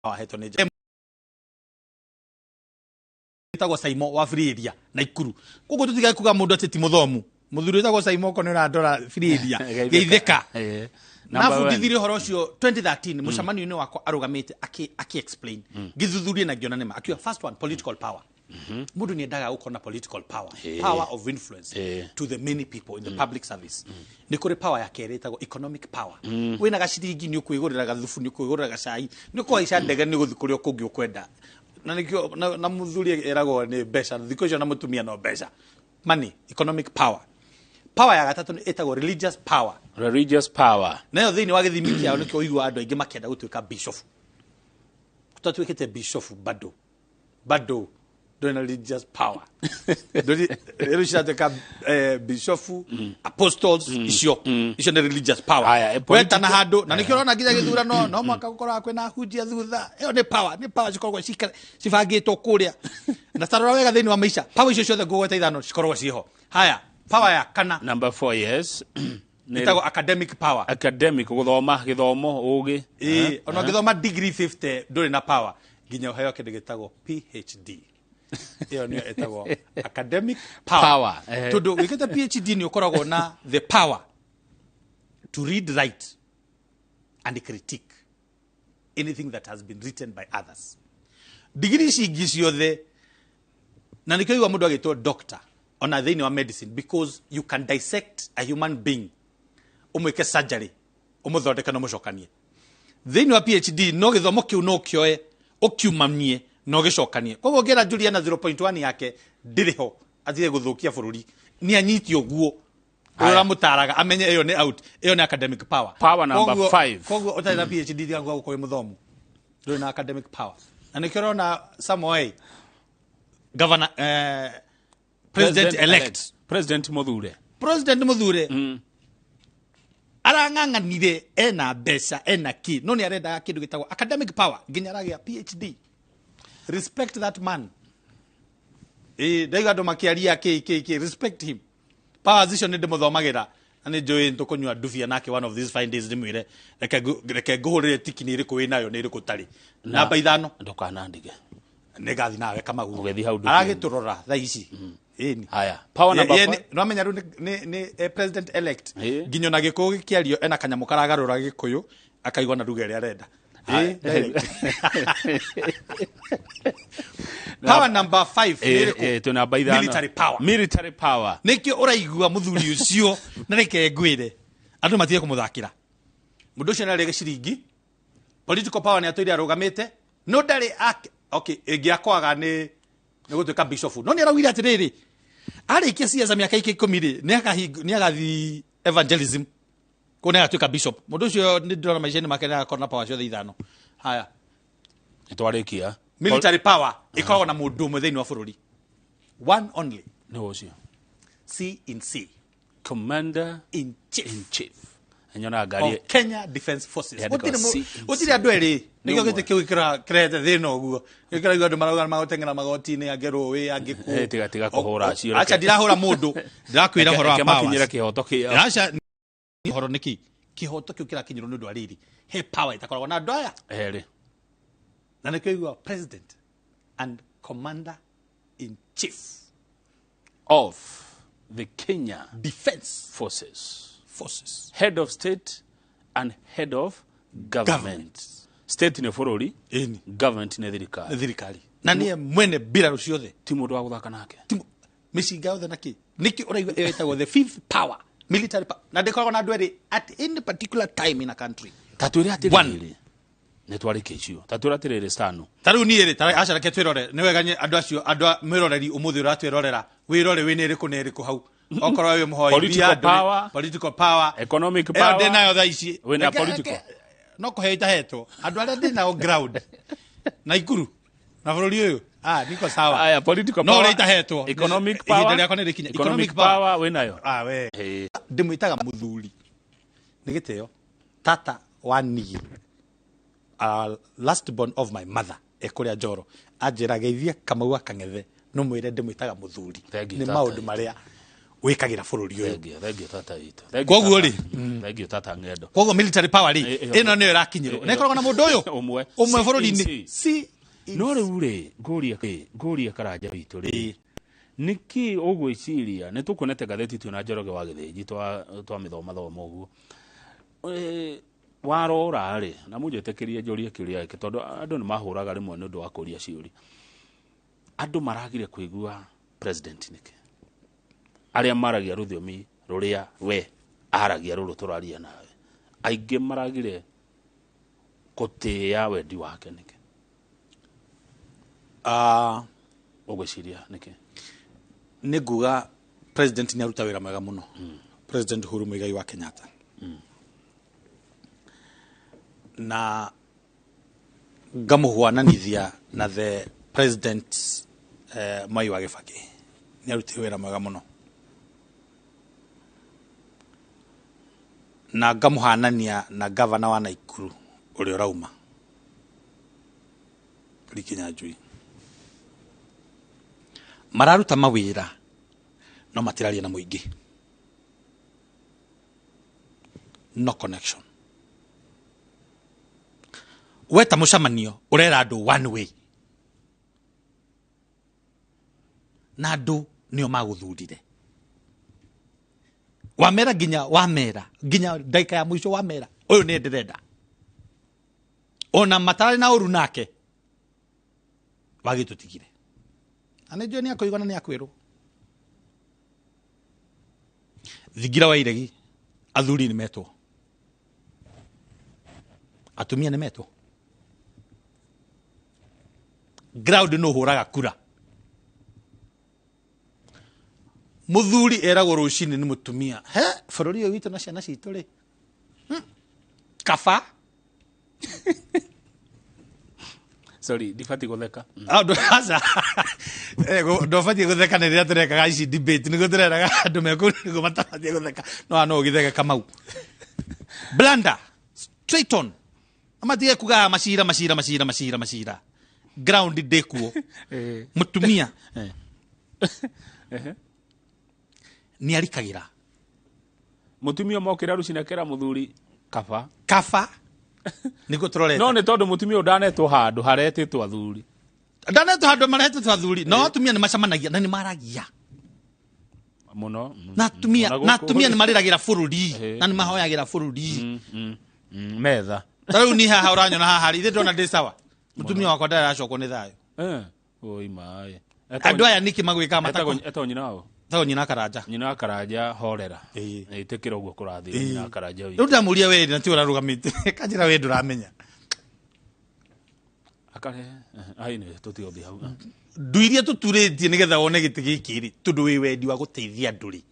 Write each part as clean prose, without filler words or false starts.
Ahetwo nĩ wĩtagwo Saimo wa Free Area na Ikuru. Koguo tũtigae kuga mũndũ atĩ ti mũthomu. Mũthuri wĩtagwo Saimo okorwo nĩ ũrandora Free Area, geithĩka. Number one. Nabundithirie ũhoro ũcio 2013 mũcemanio-inĩ wakwa arũgamĩte akĩ explain, ngĩthuthuria na ngĩona nĩma. Akiuga first one, political power. Mũndũ nĩ endaga gũkorwo na political power, power of influence to the many people in the public service. Nĩ kũrĩ power ya kerĩ ĩtagwo economic power. Wĩna gaciringi nĩ ũkwĩgũrĩra gathubu, nĩ ũkwĩgũrĩra gacai, nĩ ũkũhaica ndege, nĩ ũgũthiĩ kũrĩa kũngĩ ũkwenda. Na nĩkĩo na mũthuri eragwo nĩ mbeca thikũ icio na mũtumia no mbeca, money, economic power. Power ya gatatũ nĩ ĩtagwo religious power. Religious power. Nayo thĩinĩ wa gĩthimi kĩao nĩkĩo ũiguaga andũ aingĩ makĩenda gũtuĩka bishop. Tũtatuĩkĩte bishop bado bado ndũrĩ na religious power. Rĩu ciratuĩka bishop, apostles, icio nĩ religious power. Aya, wetana handũ na nĩkĩo ũrona nginya gĩthurano no mwaka gũkoragwo kwĩna ahunjia thutha. Ĩyo nĩ power, nĩ power cikoragwo cibangĩtwo kũrĩa. Na tarora wega thĩinĩ wa maica, power icio ciothe ngũgweta ithano cikoragwo ciĩho. Haya, power ya kana. Number four, yes. Ĩtagwo academic power. Academic, gũthoma, gĩthomo, ũgĩ. Ĩĩ, ona ũngĩthoma degree 50 ndũrĩ na power nginya ũheo kĩndũ gĩtagwo PhD. Ĩyo nĩyo ĩtagwo academic power. Power, Tondũ wĩkĩte PhD nĩ ũkoragwo na the power to read, write and critique anything that has been written by others. Degree ici ingĩ ciothe, na nĩkĩo igua mũndũ agĩtwo doctor ona thĩinĩ wa medicine, because you can dissect a human being, ũmwĩke surgery, ũmũthondeke na ũmũcokanie. Thĩinĩ wa PhD no gĩthomo kĩu no ũkĩoe, ũkiumanie na ũgĩcokanie. Koguo ũngĩra Juliana 0.1 yake ndĩrĩ ho atige gũthũkia bũrũri, nĩ anyite ũguo ũrĩa ũramũtaraga amenye ĩyo nĩ out. Ĩyo nĩ academic power. Power number five. Koguo ũtarĩ na PhD tiga kuga gũkorwo wĩ mũthomu, ndũrĩ na academic power. Na nĩkĩo ũrona Samoei governor, president elect, President mũthure. President mũthure arang'ang'anire ena mbeca ena ki, no nĩ arendaga kĩndũ gĩtagwo academic power nginya aragĩa PhD. Respect that man. Ĩ ndaiga andũ makĩaria kĩ kĩ kĩ, respect him. Powers icio nĩ ndĩmũthomagĩra na nĩ njũĩ tũkũnyua ndubia nake one of these fine days, ndĩmwĩre reke ngũhũrĩre tiki nĩ ĩrĩkũ wĩ nayo nĩ ĩrĩkũ ũtarĩ. Namba ithano. Ndũkanandige. Nĩ ngathi nawe Kamagu. Ũgĩthiĩ hau ndubia-inĩ. Aragĩtũrora thaa ici, ĩni. Haya, power number five. Nĩwamenya rĩu nĩ president elect. Nginya ona Gĩkũyũ gĩkĩario ena kanyamũ karagarũra Gĩkũyũ akaigua na ruga ĩrĩa arenda. Haya. Direct. Power number 5 nĩ ĩrĩkũ? Twĩ namba ithano. Military power. Military power. Nĩkĩo ũraigua mũthuri ũcio, na reke ngwĩre andũ matige kũmũthakĩra mũndũ ũcio. Nĩ arĩ ciringi, political power nĩ atũire arũgamĩte, no ndarĩ okay, ĩngĩakwaga nĩ gũtuĩka bishop, no nĩ araugire atĩrĩrĩ, arĩkia ciaca mĩaka ĩngĩ 10 rĩ, nĩ agathiĩ evangelism kũu, nĩ agatuĩka bishop. Mũndũ ũcio nĩ ndĩrona maica-inĩ make nĩ agakorwo na power ciothe ithano. Haya. Nĩ twarĩkia. Military power ĩkoragwo na mũndũ ũmwe thĩinĩ wa bũrũri, one only. Nĩ ũcio? C in C. Commander in chief. In chief. Nyonaga ngari of Kenya Defence Forces. Yandĩkwo Gũtirĩ C in C. Gũtirĩ andũ erĩ. Nĩ Nĩkĩo ũmwe. gĩtĩ kĩu kĩrehete thĩna ũguo. Nĩkĩo kĩraigua andũ marauga magũteng'era magoti-inĩ, angĩ rũĩ, angĩ kũ. Tiga kũhũra acio, Acha, ndirahũra mũndũ, ndĩrakwĩra ũhoro wa Reke makinyĩre powers. kĩhoto kĩao. Aca, ũhoro nĩkĩ kĩhoto kĩu kĩrakinyĩrwo nĩ ũndũ wa rĩrĩ, he power ĩtakoragwo na andũ aya. Erĩ. Na nĩkĩo igua president and commander in chief of the Kenya Defense Forces. Forces. Head of state and head of government. Government. State nĩ bũrũri, Ĩni. government nĩ thirikari. Nĩ thirikari na nĩye mwene mbirarũ ciothe. Ti mũndũ wa gũthaka nake. Mĩcinga yothe na kĩ, nĩkĩ ũraigua ĩyo ĩtagwo the fifth power, military power, na ndĩkoragwo na andũ erĩ at any particular time in a country. Ta twĩre One. atĩrĩrĩ, nĩ twarĩkia icio, ta twĩre atĩrĩrĩ stano. Ta rĩu niĩ rĩ, aca reke twĩrore. Nĩ wega andũ acio, andũ a mwĩroreri ũmũthĩ ũratwĩrorera, wĩrore wĩ nĩ ĩrĩkũ nĩ ĩrĩkũ hau, okorwo wĩ mũhoi Political mbia, power. Political power. Economic Ĩyo power. ndĩ nayo thaa ici. Wĩna political. No kũheo itahetwo andũ arĩa ndĩ nao ground na Ikuru na bũrũri ũyũ, ah, niko sawa. Aya, political No power. ũrĩa itahetwo. Economic power. Ihinda rĩakwa nĩ rĩkinya. Economic power wĩnayo. Ah, we. Ĩĩ. Ndĩmwĩtaga mũthuri nĩ gĩtĩo, tata wa niĩ, last born of my mother, ekũrĩa Njoro, anjĩra geithia Kamau wa Kang'ethe no mwĩre ndĩmwĩtaga mũthuri. Thank you, Nĩ tata. Maũndũ marĩa Wĩkagĩra bũrũri ũyũ. Thengio, thengio tata witũ. Koguo rĩ, Thengio tata ng'endo. Koguo military power rĩ, Ĩyo. ĩno nĩyo ĩrakinyĩrwo na ĩkoragwo na mũndũ ũyũ Ũmwe. ũmwe C bũrũri-inĩ. in C. No rĩu rĩ, ngũrie Karanja witũ rĩ, nĩkĩ ũgwĩciria nĩ tũkuonete ngathĩti twĩ na Njoroge wa Gĩthĩnji twamĩthoma thoma ũguo? Warora rĩ, na mũnjĩtĩkĩrie njũrie kĩũria gĩkĩ tondũ andũ nĩ mahũraga rĩmwe nĩ ũndũ wa kũria ciũria. Andũ maragire kũigua president nĩkĩ? Arĩa maragia rũthiomi rũrĩa we aragia rũrũ tũraria nawe, aingĩ maragire gũtĩĩa wendi wake nĩkĩ? Ũgwĩciria nĩkĩ? Nĩ nguga president nĩ aruta wĩra mwega mũno, President Uhuru Muigai wa Kenyatta, na ngamũhuananithia na the president Mwai wa Gĩbakĩ. Nĩ arutire wĩra mwega mũno, na ngamũhanania na gavana wa Naikuru ũrĩa ũrauma, Lee Kinyanjui. Mararuta mawĩra no matiraria na mũingĩ, no connection. Weta mũcemanio, ũrera andũ one way, na andũ nĩo magũthurire. Wamera nginya, wamera nginya ndagĩka ya mũico, wamera ũyũ nĩ ndĩrenda, ona matarĩ na ũru nake wagĩtũtigire, na nĩ njũĩ nĩ akũigua na nĩ akwĩrwo. Thingira wa iregi, athuri nĩ metwo, atumia nĩ metwo, ground nĩ ũhũraga kura. Mũthuri eragwo rũcinĩ nĩ mũtumia, he bũrũri ũyũ witũ na ciana citũ rĩ, kaba. Sorry, ndibatiĩ gũtheka. Andũ aca. Ndũbatiĩ gũtheka nĩ rĩrĩa tũrekaga ici debate, nĩguo tũreraga andũ mekũu nĩguo matabatiĩ gũtheka, no haha no ũgĩtheke. Kamau blanda straight on, matige kugaga macira macira macira macira macira, ground ndĩkuo. Mũtumia nĩ arikagĩra. Mũtumia mokĩra rũcinĩ akera mũthuri kaba. Kaba nĩguo tũrorete. No nĩ tondũ mũtumia ũyũ ndanetwo handũ haretĩtwo athuri. Ndanetwo handũ marehetwo athuri, no atumia nĩ macemanagia na nĩ maragia. Mũno. Na atumia Ona na gũkũ- atumia nĩ marĩragĩra bũrũri na nĩ mahoyagĩra bũrũri. Metha. Ta rĩu ni haha ũranyona haha rĩ, ithe ndona ndĩ sawa, mũtumia wakwa ndaracokwo nĩ thayũ. Oi maĩ. Andũ aya nĩkĩ magwĩkaga matako? Etagwo nyina wao. Etagwo nyina Karanja. Nyina wa Karanja, horera. Ĩtĩkĩra ũguo kũrathiĩ, nyina wa Karanja Rĩu witũ. Ndamũria we na ti ũrarũgamĩte, kanjĩra we ndũramenya. Akarehe ai nĩ tũtigũthiĩ hau. Ndu iria tũturĩtie nĩgetha wone gĩtĩ gĩkĩ rĩ, tondũ wĩ wendi wa gũteithia andũ rĩ,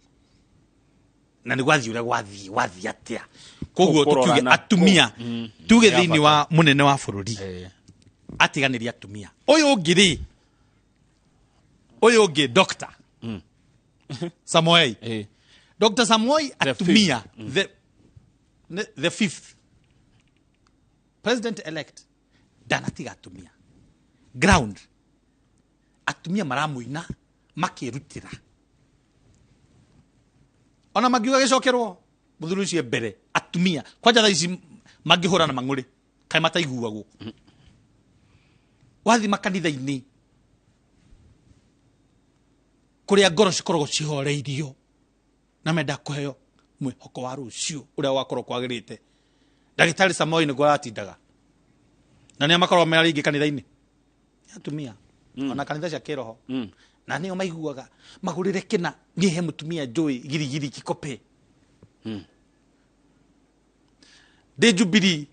na nĩ gwathiĩ ũrĩa gwathiĩ, gwathiĩ atĩa? Koguo tũkiuge Kũrorana. atumia, tuge Nĩ thĩinĩ wa mũnene wa bũrũri atiganĩria atumia. Ũyũ ũngĩ rĩ, ũyũ ũngĩ Dr. Samoei. Dr. Samoei, The atumia, the fifth president elect ndanatiga atumia ground. Atumia maramũina makĩrutĩra, ona mangiuga gĩcokerwo mũthuri ũcio mbere. Atumia kwanja thaa ici mangĩhũra na mang'ũrĩ kaĩ mataiguagwo. Wathi makanitha-inĩ kũrĩa ngoro cikoragwo cihoreirio na menda kũheo mwĩhoko wa rũciũ ũrĩa wakorwo kwagĩrĩte, ndagĩtarĩ Samoi nĩguo aratindaga, na nĩa makoragwo me aingĩ kanitha-inĩ? Nĩ atumia, ona kanitha cia kĩroho, na nĩo maiguaga magũrĩre kĩna. Niĩ he mũtumia njũĩ girigiri kikope ndĩ Jubilee,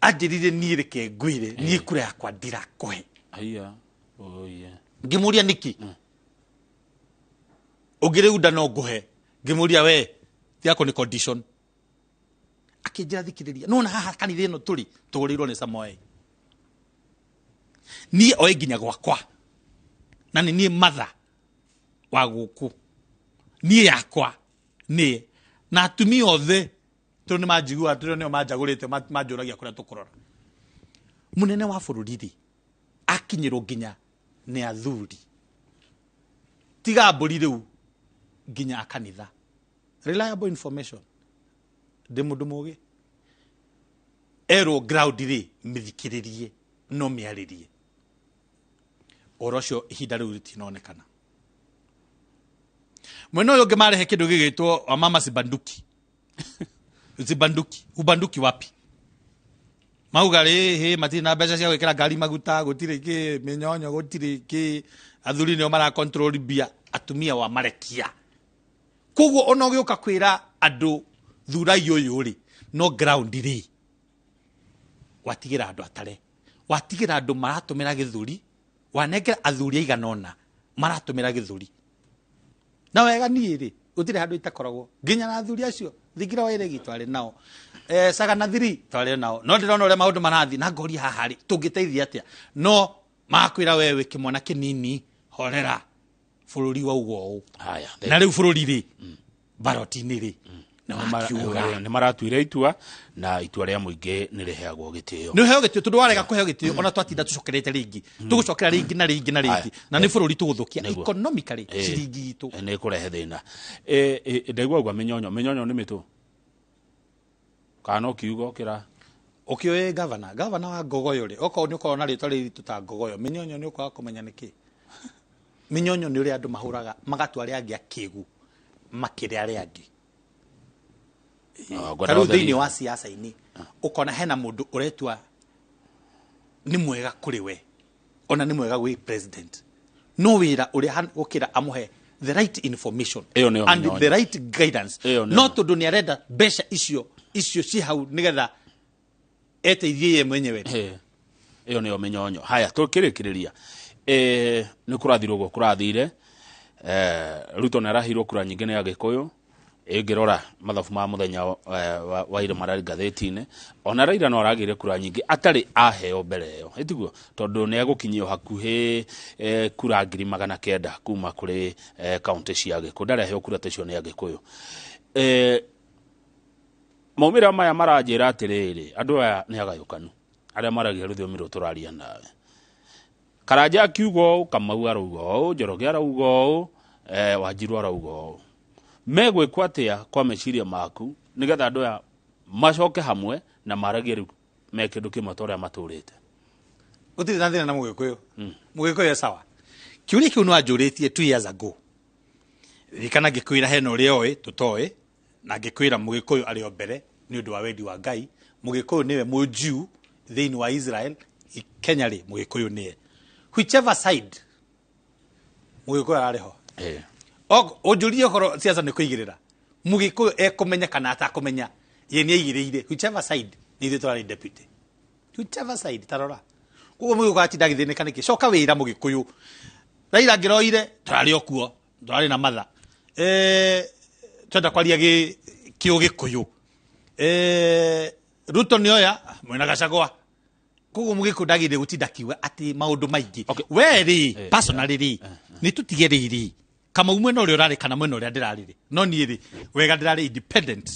anjĩrire, niĩ reke ngwĩre, niĩ kura yakwa ndirakũhe. Aiya, oiye. Ngĩmũria nĩkĩ, ũngĩrĩunda no ngũhe. Ngĩmũria, we tiako nĩ condition? Akĩnjĩra, thikĩrĩria, nona haha kanitha ĩno tũrĩ tũgũrĩirwo nĩ Samoei, niĩ oĩ nginya gwakwa, na nĩ niĩ matha wa gũkũ, niĩ yakwa nĩ na atumia othe tondũ nĩ manjiguaga, tondũ nĩo manjagũrĩte, manjũragia kũrĩa tũkũrora. Mũnene wa bũrũri rĩ, akinyĩrwo nginya nĩ athuri, tiga mbũri rĩu. Nginya a kanitha, reliable information, ndĩ mũndũ mũgĩ, erwo ground rĩ, mĩthikĩrĩrie no mĩarĩrie ũhoro ũcio. Ihinda rĩu rĩtinonekana. Mwena ũyũ ũngĩ marehe kĩndũ gĩgĩtwo wamama sibanduki sibanduki ubanduki wapi? Mauga rĩ hĩ, matirĩ na mbeca cia gwĩkĩra ngari maguta, gũtirĩ kĩ mĩnyonyo, gũtirĩ kĩ, athuri nĩo mara control mbia, atumia wa marekia. Koguo ona ũgĩũka kwĩra andũ thurai ũyũ rĩ, no ground rĩ, watigĩra andũ atare, watigĩra andũ maratũmĩra gĩthũri, wanengera athuri aigana ũna maratũmĩra gĩthũri na wega. Niĩ rĩ, gũtirĩ handũ itakoragwo nginya na athuri acio. Thingira wa Iregi twarĩ nao, Sagana thiri twarĩ nao, no ndĩrona ũrĩa maũndũ marathiĩ na ngoria haha rĩ, tũngĩteithia atĩa? No makwĩra we wĩ kĩmwana kĩnini, horera, bũrũri wauga ũũ. Haya. Na rĩu bũrũri rĩ, baroti-inĩ rĩ, na wakiuga. Nĩ maratuire itua, na itua rĩa mũingĩ nĩ rĩheagwo gĩtĩo. Nĩ ũheo gĩtĩo, tondũ warega kũheo gĩtĩo, ona twatinda tũcokerete rĩngĩ, tũgũcokera rĩngĩ na rĩngĩ na rĩngĩ, na nĩ bũrũri tũgũthũkia Nĩguo. economically ciringi itũ. Nĩ kũrehe thĩna. Ndaigua uga mĩnyonyo, mĩnyonyo nĩ mĩtũ kana no kiugo kĩra? Ũkĩũĩ gavana wa Ngogoyo rĩ, okorwo nĩ ũkorwo na rĩtwa rĩritũ ta Ngogoyo, mĩnyonyo nĩ ũkwaga kũmenya nĩkĩ. Mĩnyonyo nĩ ũrĩa andũ mahũraga magatua arĩa angĩ akĩgu makĩrĩa arĩa angĩ. Ah, ngwenda Ta rĩu ũtherie. thĩinĩ wa siasa-inĩ ũkona hena mũndũ ũretua nĩ mwega kũrĩ we, ona nĩ mwega gwĩ president, no wĩra ũrĩa gũkĩra amũhe the right information Ĩyo nĩyo and mĩnyonyo. the right guidance, Ĩyo nĩyo. no tondũ nĩ arenda mbeca icio ci hau nĩgetha eteithie ye mwenyewe. Ĩyo nĩyo mĩnyonyo. Haya, tũkĩrĩkĩrĩria, nĩ kũrathire ũguo kũrathire. Ruto nĩ araheirwo kura nyingĩ nĩ Agĩkũyũ. Ĩngĩrora mathabu ma mũthenya wa ira mararĩ ngathĩti-inĩ, ona Raila no aragĩire kura nyingĩ atarĩ aheo mbere ĩyo, ĩtiguo? Tondũ nĩ egũkinyio hakuhĩ kura 900,000 kuma kũrĩ kaũntĩ cia Agĩkũyũ. Ndarĩ aheo kura ta icio nĩ Agĩkũyũ. Maumĩrĩra maya maranjĩra atĩrĩrĩ, andũ aya nĩ agayũkanu arĩa maragia rũthiomi rũrũ tũraria nawe. Karanja akiuga ũũ, Kamau arauga ũũ, Njoroge arauga ũũ, Wanjiru arauga ũũ. Megwĩkwo atĩa kwa meciria maku nĩgetha andũ aya macoke hamwe na maragie rĩu me kĩndũ kĩmwe ta ũrĩa matũrĩte? Gũtirĩ na thĩna na Mũgĩkũyũ. Mũgĩkũyũ e sawa. Kĩũria kĩu nĩwanjũrĩtie 2 years ago. Ririkana ngĩkwĩra hena ũrĩa oĩ tũtoĩ, na ngĩkwĩra Mũgĩkũyũ arĩ o mbere nĩ ũndũ wa wendi wa Ngai. Mũgĩkũyũ nĩwe mũjiu thĩinĩ wa Israel. Kenya rĩ, Mũgĩkũyũ nĩye whichever side, Mũgĩkũyũ ararĩ ho. Ũnjũrie ũhoro siasa nĩ kũigĩrĩra, Mũgĩkũyũ ekũmenya kana atakũmenya, ye nĩ aigĩrĩire whichever side. Nĩ ithuĩ tũrarĩ deputy whichever side. Tarora koguo Mũgĩkũyũ atinda agĩthĩnĩka nĩkĩ? Coka wĩra Mũgĩkũyũ. Raila angĩroire, tũrarĩ o kuo, tũrarĩ na matha, twenda kwaria gĩ kĩũgĩkũyũ. Ruto nĩoya mwena Gachagua, koguo Mũgĩkũyũ ndagĩrĩire gũtinda akiuga atĩ maũndũ maingĩ. We rĩ, personally rĩ, nĩ tũtige rĩrĩ Kamau mwena ũrĩa ũrarĩ kana mwena ũrĩa ndĩrarĩ rĩ, no niĩ rĩ, wega ndĩrarĩ independent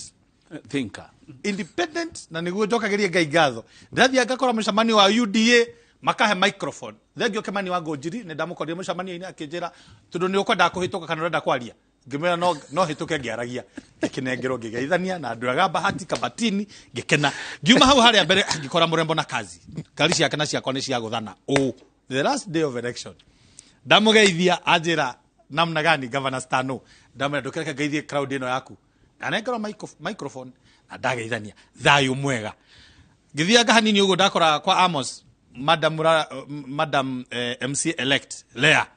thinker. Independent, na nĩguo njokagĩrie Ngai ngatho. Ndĩrathiĩ ngakora mũcemanio wa UDA, makahe microphone. Thengio Kimani wa Ngũnjiri, nĩ ndamũkorire mũcemanio-inĩ, akĩnjĩra, tondũ nĩ ũkwendaga kũhĩtũka kana ũrenda kwaria? Ngĩmwĩra no hĩtũke ngĩaragia. Ngĩkĩnengerwo, ngĩgeithania na andũ aga Bahati Kabatini, ngĩkena. Ngiuma hau harĩa mbere, ngĩkora mũrembo na kazi, ngari ciake na ciakwa nĩ ciagũthana ũ the last day of election. Ndamũgeithia, anjĩra, "Namna gani, Governor Stano?" Ndamwĩra, "Ndũkereke ngeithie crowd ĩno yaku." Ndanengerwo microphone na ndageithania, thayũ mwega. Ngĩthianga hanini ũguo, ndakora kwa Amos madam, madam MC elect Lea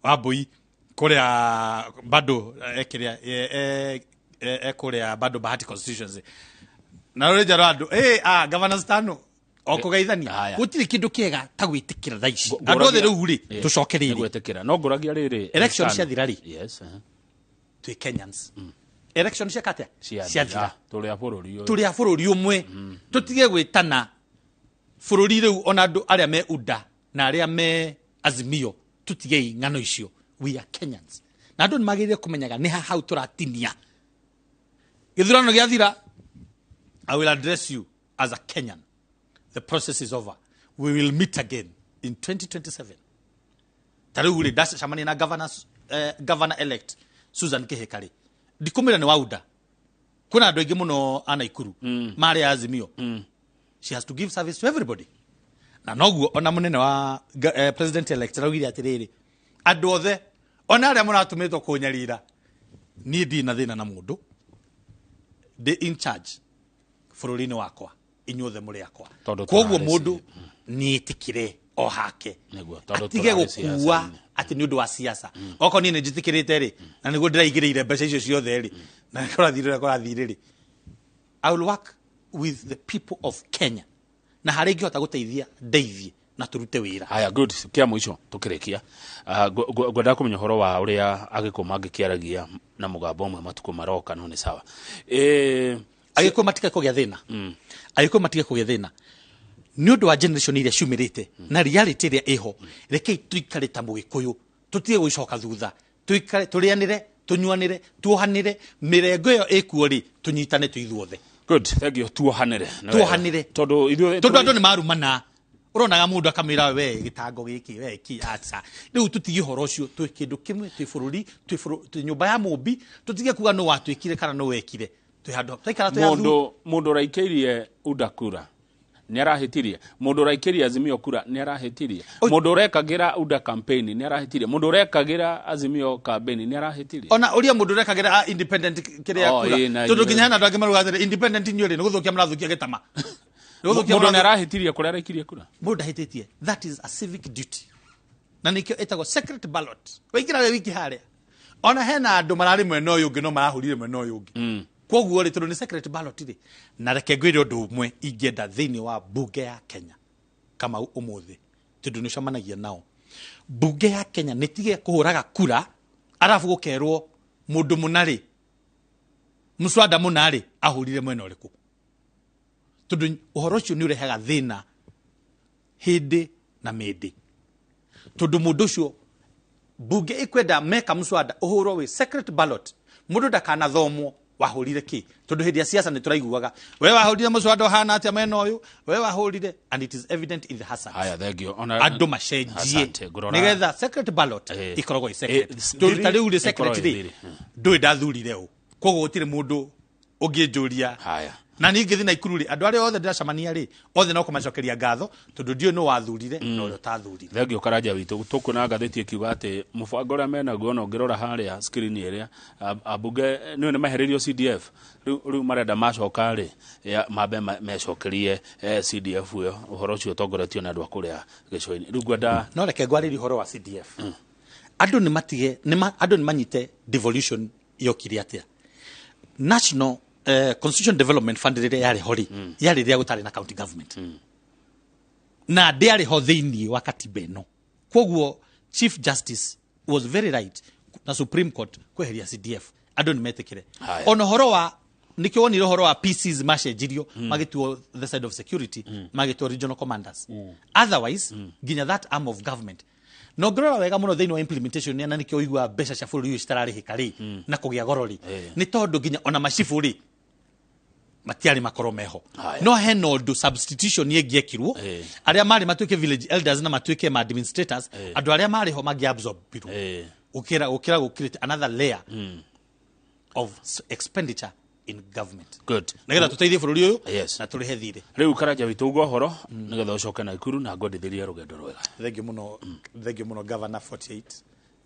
Wambui kũrĩa bado kĩrĩa kũrĩa bado Bahati constituency, na rũrĩnja rwa andũ, Governor Stano, o kũgeithania. Haya. Gũtirĩ kĩndũ kĩega ta gwĩtĩkĩra thaa ici andũ othe rĩu rĩ, tũcoke rĩrĩ. Gwĩtĩkĩra no ngũragia rĩrĩ. Election Stano. ciathira rĩ? Yes. Twĩ Kenyans. Election ciaka atĩa? Ciathira. Tũrĩ a bũrũri ũyũ. Tũrĩ a bũrũri ũmwe, tũtige gwĩtana bũrũri rĩu. Ona andũ arĩa me UDA na arĩa me Azimio, tũtigei ng'ano icio. We are Kenyans, na andũ nĩ magĩrĩire kũmenyaga nĩ ha hau tũratinia. Gĩthurano gĩathira, I will address you as a Kenyan. The process is over. We will meet again in 2027. Ta rĩu rĩ, ndacemania na governor elect. Susan Kihika rĩ, ndikumĩra nĩ wauda kwĩna andũ aingĩ mũno a Naikuru marĩ a Azimio. She has to give service to everybody, na noguo ona mũnene wa president elect araugire atĩrĩrĩ, andũ othe ona arĩa mũratũmĩtwo kũnyarira, niĩ ndirĩ na thĩna na mũndũ, ndĩ in charge bũrũri-inĩ wakwa, inyuothe mũrĩ akwa. Tondũ Koguo tũrarĩ mũndũ nĩetĩkĩre o hake, Nĩguo, tondũ atige tũrarĩ gũkua siasa-inĩ. Atĩ nĩ ũndũ wa siasa, okorwo niĩ nĩ njĩtĩkĩrĩte rĩ, na nĩguo ndĩraigĩrĩire mbeca icio ciothe rĩ, na kũrathire ũrĩa kũrathire rĩ, I will work with the people of Kenya, na harĩa ingĩhota gũteithia ndeithie na tũrute wĩra. Haya, good. Kia mũico tũkĩrĩkia, ngwendaga kũmenya ũhoro wa ũrĩa agĩkũ mangĩkĩaragia na mũgambo ũmwe matukũ maroka, no nĩ sawa. Agĩkũyũ matige kũgĩa thĩna, agĩkũyũ matige kũgĩa thĩna nĩ ũndũ wa generation iria ciumĩrĩte na reality ĩrĩa ĩho. Rekei tũikare ta mũgĩkũyũ, tũtige gũcoka thutha, tũikare tũrĩanĩre, tũnyuanĩre, tuohanĩre. Mĩrengo ĩyo ĩkuo rĩ, tũnyitane twĩ ithuothe. Good, thank you. Tuohanĩre. Nĩ wega. Tuohanĩre. Tondũ ithuĩ Tondũ andũ nĩ marumana, ũronaga mũndũ akamwĩra we gĩtango gĩkĩ we kĩ aca. Rĩu tũtige ũhoro ũcio, twĩ kĩndũ kĩmwe, twĩ bũrũri, twĩ nyũmba ya mũmbi. Tũtige kuga nũ watwĩkire kana nũ wekire. Twĩ handũ twaikara twĩ athuri. Mũndũ ũraikĩirie UDA kura nĩ arahĩtirie, mũndũ ũraikĩria Azimio kura nĩ arahĩtirie, mũndũ ũrekagĩra UDA campaign nĩ arahĩtirie, mũndũ ũrekagĩra Azimio campaign nĩ arahĩtirie. Ona ũria mũndũ ũrekagĩra a independent kĩrĩa Oh, kura, ĩ, na tondũ nginya hena andũ angĩ maruga atĩrĩ, independent inyuĩ rĩ, nĩ gũthũkia mũrathũkia gĩtama. Nĩ gũthũkia Mũndũ nĩ arahĩtirie kũrĩa araikirie kura. Mũndũ ndahĩtĩtie. That is a civic duty, na nĩkĩo ĩtagwo secret ballot. Waingĩra we wiki harĩa, ona hena andũ mararĩ mwena ũyũ ũngĩ no marahũrire mwena ũyũ ũngĩ. Koguo rĩ, tondũ nĩ secret ballot rĩ, na reke ngwĩre ũndũ ũmwe ingĩenda thĩinĩ wa bunge ya Kenya, Kamau, ũmũthĩ tondũ nĩ ũcemanagia nao, bunge ya Kenya nĩ tige kũhũraga kura arabu gũkerwo mũndũ mũna rĩ, mũswada mũna rĩ, ahũrire mwena ũrĩkũ, tondũ ũhoro ũcio nĩ ũrehaga thĩna hĩndĩ na mĩndĩ, tondũ mũndũ ũcio bunge ĩkwenda meka mũswada ũhũrwo wĩ secret ballot, mũndũ ndakanathomwo wahũrire kĩ, tondũ hĩndĩ ya siasa nĩ tũraiguaga we wahũrire mũswada ũhana atĩa mwena ũyũ, we wahũrire, and it is evident in the Hansard. Haya, thank you. Ona Andũ macenjie Asante, ngũrora- nĩgetha secret ballot ĩkoragwo ĩ secret, tondũ ta rĩu rĩ, secret ĩkorwo ĩ rĩ, thiri. ndũĩ ndathurire ũ, koguo gũtirĩ mũndũ ũngĩnjũria. Haya. Na niĩ ngĩthiĩ Naikuru rĩ, andũ arĩa othe ndĩracemania rĩ, othe no kũmacokeria ngatho, tondũ ndiũĩ nũ wathurire na ũrĩa ũtathurire. Thengio, Karanja witũ. Tũkuona ngathĩti ĩkiuga atĩ mũbango ũrĩa menaguo, ona ũngĩrora harĩa screen ĩrĩa, ambunge nĩo nĩ mahereirio CDF. Rĩu marenda macoka rĩ, mambe mecokerie CDF ĩyo. Ũhoro ũcio ũtongoretio nĩ andũ a kũrĩa gĩcũa-inĩ. Rĩu ngwenda No reke ngwarĩrie ũhoro wa CDF. Andũ nĩ matige andũ nĩ manyite devolution yokire atĩa. National Constitution Development Fund rĩrĩa yarĩ ho rĩ, yarĩ rĩrĩa gũtarĩ na county government, na ndĩarĩ ho thĩinĩ wa katiba ĩno. Koguo Chief Justice was very right na Supreme Court kweheria CDF. Andũ nĩ metĩkĩre. Haya. Ona ũhoro wa nĩkĩo wonire ũhoro wa PCs macenjirio, magĩtuo the side of security, magĩtuo regional commanders. Otherwise nginya that arm of government no ngĩrora wega mũno thĩinĩ wa implementation, na nĩkĩo ũiguaga mbeca cia bũrũri ũyũ citararĩhĩka rĩ, na kũgĩa goro rĩ, nĩ tondũ nginya ona macibũ rĩ, matiarĩ makorwo meho. Haya. No hena ũndũ substitution ĩngĩekirwo, arĩa marĩ matuĩke village elders na matuĩke ma administrators, andũ arĩa marĩ ho mangĩabsorbirwo, gũkĩra gũkirĩte another layer of expenditure in government, Good. nĩgetha tũteithie bũrũri ũyũ Yes. na tũrĩhe thirĩ. Rĩu Karanja witũ, uga ũhoro nĩgetha ũcoke Naikuru na ngwendithĩrie rũgendo rwega. Thengio mũno, thengio mũno, Governor 48.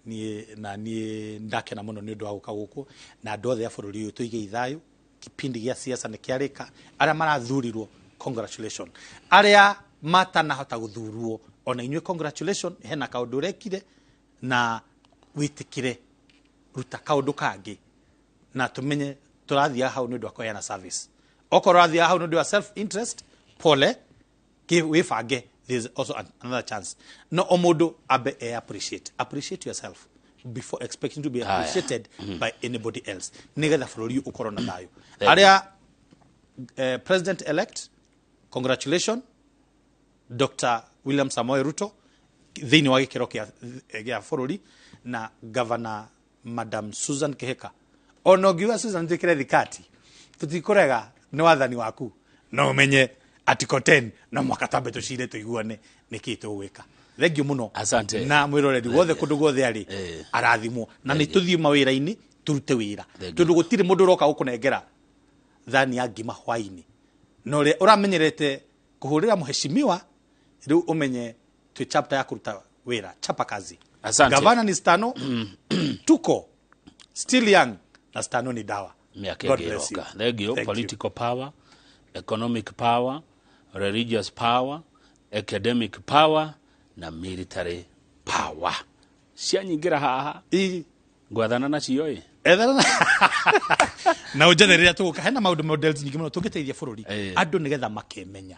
Niĩ na niĩ ndakena mũno nĩ ũndũ wa gũka gũkũ, na andũ othe a bũrũri ũyũ tũige ithayũ. Kipindi gĩa siasa nĩ kĩarĩka. Arĩa marathurirwo, congratulation. Arĩa matanahota gũthurwo, ona inyuĩ congratulation. Hena kaũndũ ũrekire na wĩtĩkĩre, ruta kaũndũ kangĩ na tumenye tũrathiaga hau nĩ ũndũ wa kũheana service. Okorwo ũrathiaga hau nĩ ũndũ wa self interest, pole, wĩbange. There is also another chance. No o mũndũ ambe e appreciate, appreciate yourself before expecting to be Haya. appreciated by anybody else, nĩgetha bũrũri ũyũ ũkorwo na thayũ. Thank you. Arĩa president elect, congratulation, Dr William Samoei Ruto thĩinĩ wa gĩkĩro gĩa bũrũri, na Governor Madam Susan Kihika. Ona ũngiuga Susan twĩkĩre thikati, tũtikũrega, nĩ wathani waku, no ũmenye article 10 no mwaka twambe tũcire tũiguane nĩkĩ tũgwĩka. Thengio mũno. Asante. Na mwĩroreri wothe kũndũ guothe arĩ, arathimwo na nĩ tũthiĩ mawĩra-inĩ. Turute wĩra. Thank you. Tondũ gũtirĩ mũndũ ũroka gũkũnengera thani ya ngima hwainĩ, na ũrĩa ũramenyerete kũhũrĩra mheshimiwa, rĩu ũmenye twĩ chapter ya kũruta wĩra, chapa kazi. Asante. Gavana ni stano, tuko still young na stano ni dawa. Mĩaka God ĩngĩ bless you. ĩroka. Thank you. Thank you. Political power, economic power, religious power, academic power na military power cianyingĩra haha. Ngwathana nacio ĩ. Ethana na ũnjethe rĩrĩa tũgũka hena maũndũ, models nyingĩ mũno tũngĩteithia bũrũri. Andũ nĩgetha makemenya,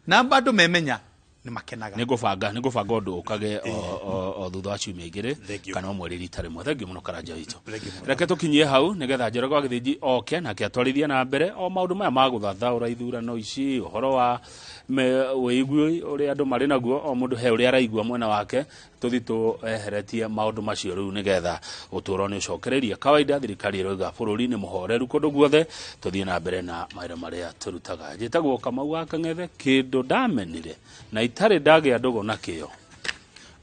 na andũ memenya nĩ makenaga. Nĩ ngũbanga ũndũ ũkage o thutha wa ciumia 2 Thank you. kana o mweri rita rĩmwe. Thengiũ mũno, Karanja witũ. Thank you mũno. Reke tũkinyie hau nĩgetha Njoroge wa Gĩthĩnji oke nake atwarithie na mbere o maũndũ maya ma gũthathaũra ithurano ici, ũhoro wa wĩigui ũrĩa andũ marĩ naguo, o mũndũ he ũrĩa araigua mwena wake. Tũthi tũeheretie maũndũ macio rĩu nĩgetha ũtũũro nĩ ũcokererie kawaida. Thirikari ĩroiga bũrũri nĩ mũhoreru kũndũ guothe. Tũthiĩ na mbere na mawĩra marĩa tũrutaga. Njĩtagwo Kamau wa Kang'ethe, kĩndũ ndamenire na itarĩ ndagĩa ndũgũ nakĩo.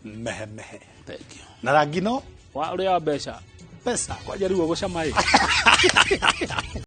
Mehe mehe. Thank you. Na rangi no wa ũrĩa wa mbeca. Pesa. Kwanja rĩu ũgũcama ĩ.